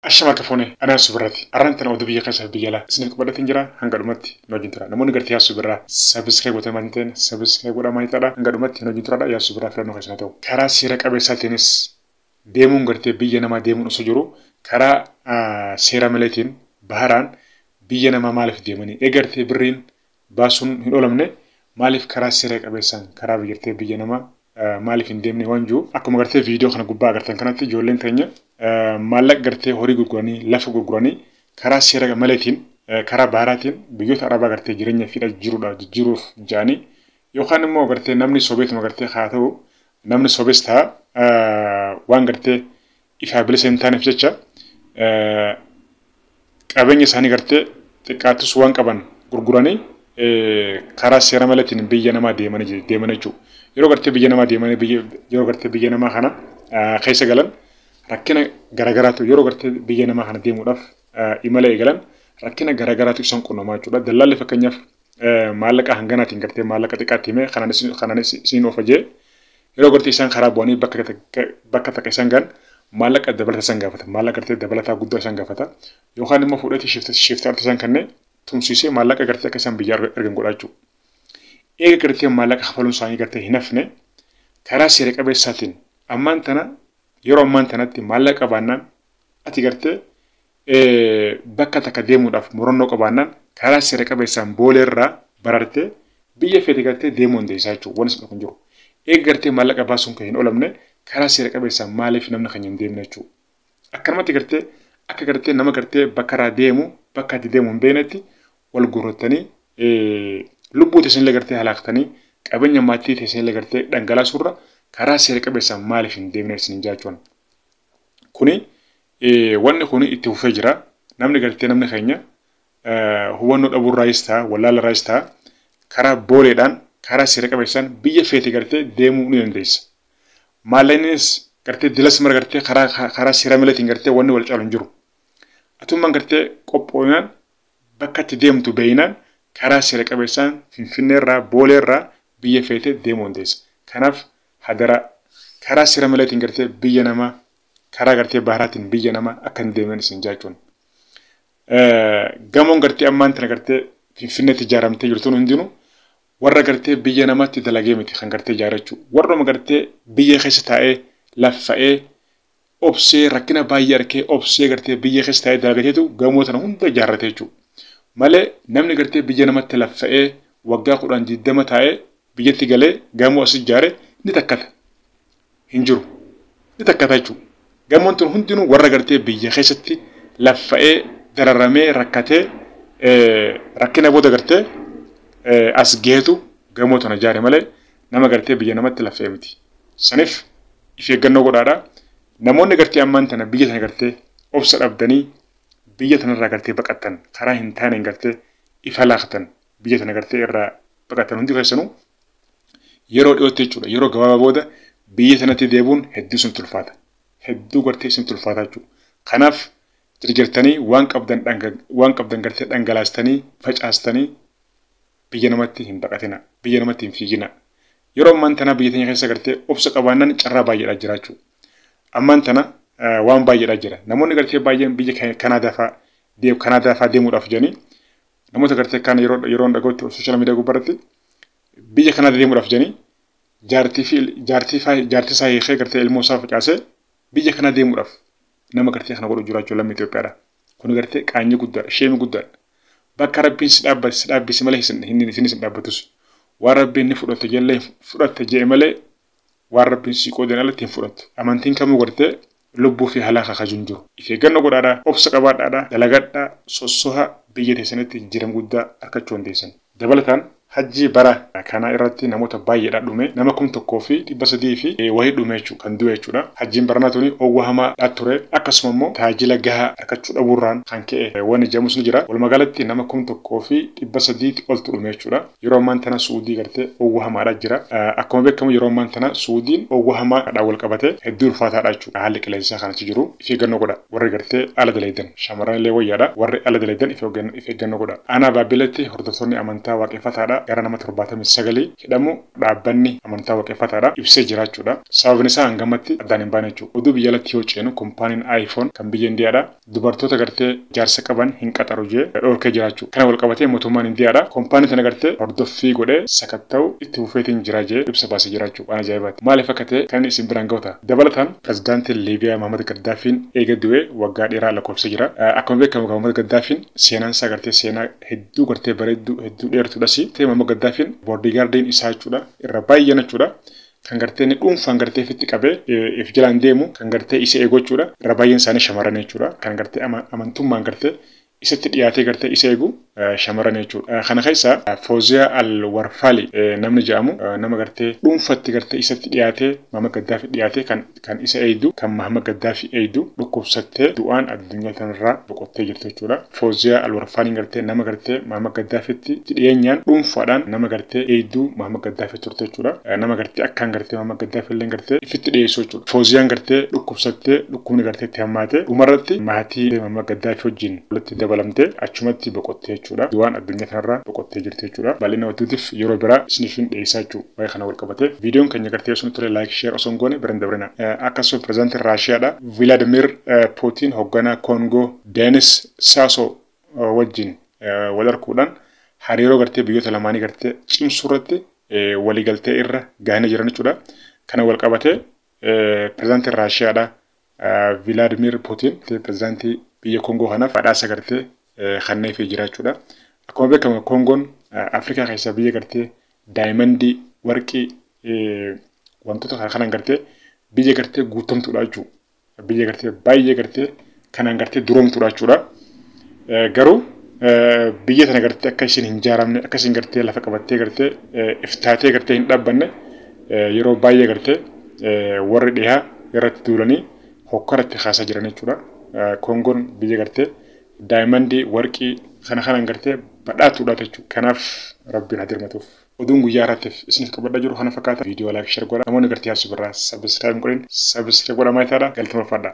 Ashama harka fuune anaa subirraati. Arraan tana oduu biyya keessaa fi biyya alaa isiniif qabadhatiin jira hanga dhumatti nu wajjin tura. Namoonni gartee yaasuu birraa subscribe gootanii maatiin ta'in subscribe godhaa maatii ta'adha hanga dhumatti nu wajjin turaadha yaasuu birraa filannoo keessan haa ta'u. Karaa seera qabeessaatiinis deemuun gartee biyya namaa deemuun osoo jiru karaa seera maleetiin baharaan biyya namaa maaliif deemanii eegartee birriin baasuun hin oolamne maaliif karaa seera qabeessaan karaa biyyartee biyya namaa maaliif hin deemne waan jiru akkuma gartee viidiyoo kana gubbaa agartan kanatti ijoolleen teenya maallaqa gartee horii gurguranii lafa gurguranii karaa seera maleetiin karaa baharaatiin biyyoota arabaa gartee jireenya fiidha jiruudha jijjiiruuf ja'anii yookaan immoo gartee namni sobeetuma gartee haa ta'u namni sobees ta'a waan gartee ifaa bilisa hin taaneef jecha qabeenya isaanii gartee xiqqaatus waan qaban gurguranii karaa seera maleetiin biyya namaa deemanii deeman jechuudha. Yeroo gartee biyya namaa deemanii biyya yeroo gartee biyya namaa kana keessa galan rakkina garagaraatu yeroo gartee biyya namaa kana deemuudhaaf imala eegalan rakkina garagaraatu isaan qunnamaa jechuudha. Dallaalli fakkeenyaaf maallaqa hanganaatiin gartee maallaqa xiqqaatti himee kanaan isin oofa jee yeroo gartee isaan karaa bu'anii bakka takka isaan gahan maallaqa dabalataa isaan gaafata. Maallaqa gartee dabalataa guddaa isaan gaafata. Yookaan immoo fuudhee shiftaatti isaan kennee tumsiisee maallaqa gartee akka isaan biyya ergan godhaa jechuudha. Eega gartee maallaqa kafaluun isaanii gartee hin hafne karaa seera qabeessaatiin ammaan tana yeroo ammaan tanatti maallaqa qabaannaan ati gartee bakka takka deemuudhaaf murannoo qabaannaan karaa seera qabeessaan booleerraa barartee biyya feete gartee deemuu dandeessaa jechuudha. Wanni sun kun jiru. Eega gartee maallaqa baasuun kan hin oolamne karaa seera qabeessaan maaliif namni kan hin deemne jechuudha. Akkanumatti gartee akka gartee nama gartee bakka irraa deemu bakka itti deemu hin beeknetti wal gurrattanii lubbuu teessanillee gartee halaaktanii qabeenya maatii teessanillee gartee dhangalaasuurra karaa seera qabeessaan maaliif hin deemne isin jechuun. Kuni wanni kun itti fufee jira. Namni gartee namni keenya hubannoo dhabuurraayis ta'a wallaalarraayis ta'a karaa booleedhaan karaa seera qabeessaan biyya feete gartee deemuu ni dandeessa. Maallaqnis gartee dilas mara gartee karaa seera maleetiin gartee wanni wal caalu hin jiru. Atummaan gartee qophoonaan bakka itti deemtu beeynaan karaa seera qabeessaan Finfinneerraa Booleerraa biyya feete deemuu dandeessa. Kanaaf hadara karaa seera maleetiin gartee biyya namaa karaa gartee baharaatiin biyya namaa akka hin deemne isin jechuun. Gamoon gartee ammaan tana gartee Finfinneetti ijaaramtee jirtuun hundinuu warra gartee biyya namaatti dalagee miti kan gartee ijaarrachuu. Warruma gartee biyya keessa taa'ee laffa'ee obsee rakkina baay'ee arkee obsee gartee biyya keessa taa'ee dalagateetu gamoo tana hunda ijaarrate jechuudha. Malee namni gartee biyya namatti laffa'ee waggaa 10 20 taa'ee biyyatti galee gamoo as ijaare ni takkata. Hin jiru. Ni takkata jechuudha. Gamoon tun hundinuu warra gartee biyya keessatti laffa'ee dararamee rakkatee rakkina booda gartee as geetu gamoo tana ijaare malee nama gartee biyya namatti laffa'ee miti. Saniif if eeggannoo godhaadha. Namoonni gartee ammaan tana biyya tana gartee obsa dhabdanii biyya tanarraa gartee baqattan karaa hin taaneen gartee ifa laaqtan biyya tana gartee irraa baqattan hundi keessanuu yeroo dhiyootti jechuudha. Yeroo gabaabaa booda biyya tanatti deebuun hedduu isin ulfaata. Hedduu gartee isin ulfaata jechuudha. Kanaaf jirjirtanii waan qabdan gartee dhangalaastanii facaastanii biyya namatti hin baqatina. Biyya namatti hin fiigina. Yeroo ammaan tana biyya teenya keessa gartee obsa qabaannaan carraa baay'eedha jiraachuu. Ammaan tana waan baay'eedha jira. Namoonni gartee baay'een biyya Kanaadaa fa'aa deemuudhaaf jedhanii namoota gartee kaan yeroo dhaga'utti sooshaal miidiyaa gubbaarratti biyya Kanaadaa deemuudhaaf jedhanii jaartii isaa hiikee gartee ilmoo isaa facaasee biyya kana deemuudhaaf nama gartee kana godhu jiraachuu lammii Itoophiyaadha. Kun gartee qaanyii guddaadha, sheemii guddaadha. Bakka rabbiin si dhaabbate si dhaabbisi malee isinis hin dhaabbatus. Waan rabbiin ni fudhate jallee fudhatte jee malee waan rabbiin si qoodeen alatti hin fudhattu. Amantiin kamuu gartee lubbuu fi halaaka kajuun jiru. If eeggannoo godhaadha, obsa qabaadhaadha, dalagadhaa, sossoha biyya teessanitti jijjiirama guddaa argachuu dandeessan. Dabalataan hajjii bara kanaa irratti namoota baay'eedha dhume nama 1300 fi wayii dhume jechuudha kan du'e jechuudha. Hajjiin baranaa tuni oowwa hamaa ture akkasuma immoo tajaajila gahaa argachuu dhabuurraan kan ka'e wanni jedhamus ni jira. Walumaa galatti nama 1300 oltu dhume jechuudha. Yeroo ammaan tana Suudii gartee oowwa hamaadha jira. Akkuma beekamu yeroo ammaan tana Suudiin oowwa hamaadhaan wal qabate hedduu ulfaataadha jechuudha. Haalli qilleensaa kanatti jiru if eeggannoo godha. Warri gartee ala dalaydan shamarran illee wayyaadha. Warri ala dalaydan if eeggannoo godha. Aanaa Baabbiletti hordoftoonni amantaa waaqeffataadha. gara nama 79 hidhamu dhaabbanni amantaa waaqeffataadha ibsee jiraachuudha. Sababni isaa hangamatti addaan hin baane jechuudha. Oduu biyya alatti yoo ceenu koompaaniin iPhone kan biyya Indiyaadha dubartoota gartee jaarsa qaban hin qaxaru jee dhorkee jiraachuu. Kana wal qabatee mootummaan Indiyaadha koompaanii tana gartee hordoffii godhee sakatta'u itti fufeetiin jira jee ibsa baasee jiraachuu waan ajaa'ibaati. Maaliif akka ta'e kan isin biraan ga'uta. Dabalataan pirezidaantiin Liibiyaa Mohammad Gaddaafiin eega du'ee waggaa dheeraa lakkoofsee jira. Akkuma beekamu Mohammad Gaddaafiin seenaan isaa gartee seenaa hedduu gartee bareedduu hedduu dheertuudhas. Mohammad Gaddaafiin boodigaardiin isaa jechuudha irra baay'een jechuudha. Kan gartee inni dhuunfaan gartee ofitti qabee if jalaan deemu kan gartee isa eegu jechuudha. Irra baay'een isaanii shamarran jechuudha. Kan gartee amantummaan gartee isatti dhiyaatee gartee isa eegu shamarran jechuudha. Kana keessa Fooziyaa Al-Warfaali namni jedhamu nama gartee dhuunfatti gartee isatti dhiyaatee Mohammad Gaddaafi dhiyaatee kan isa eegdu kan Mohammad Gaddaafi eegdu dhukkubsattee du'aan addunyaa kanarraa boqottee jirtu jechuudha. Fooziyaa Al-Warfaaliin gartee nama gartee Mohammad Gaddaafitti dhiyeenyaan dhuunfaadhaan nama gartee eegduu Mohammad Gaddaafi turte jechuudha. Nama gartee akkaan gartee Mohammad Gaddaafi illee gartee ifitti dhiyeessu jechuudha. Fooziyaan gartee dhukkubsattee dhukkubni gartee itti hammaate dhumarratti maatii Mohammad Gaddaafi wajjin walitti dabalamtee achumatti boqottee jechuudha. Du'aan addunyaa kanarraa boqottee jirti jechuudha. Bal'ina oduutiif yeroo biraa isiniif dhiyeessaa jechuudha. Waa'ee kana wal qabatee viidiyoon keenya gartee osoo ture like share osoo hin goone bira hin dabrina. Akkasuma pirezidaantiin Raashiyaadha Vilaadimir Puutiin hoogganaa Koongoo Deenis Saasoo wajjin wal arguudhaan hariiroo gartee biyyoota lamaanii gartee cimsuu irratti waliigaltee irra gahanii jiran jechuudha. Kana wal qabatee pirezidaantiin Raashiyaadha Vilaadimir Puutiin pirezidaantii biyya Koongoo kanaaf badhaasa gartee kenneefii jira jechuudha. Akkuma beekamu Koongoon Afrikaa keessaa biyya gartee daayimandii warqii wantoota kanaan gartee biyya gartee guutamtuudha jechuudha. Biyya gartee baay'ee gartee kanaan gartee duroomtuudha jechuudha. Garuu biyya tana gartee akka isheen hin ijaaramne akka isheen gartee lafa qabattee gartee iftaatee gartee hin dhaabbanne yeroo baay'ee gartee warri dhihaa irratti duulanii hokkaratti kaasaa jiran jechuudha. Koongoon biyya gartee daayimandii warqii kana kanaan gartee badhaatuudha jechuudha. Kanaaf rabbiin haa dirmatuuf. Oduun guyyaa irraatiif isiniif qabadhaa jiru kana fakkaata. Viidiyoo like share godhaa. Namoonni gartee yaasuu birraa subscribe godhin subscribe godhaa maayitaadha. Galatoomfadha.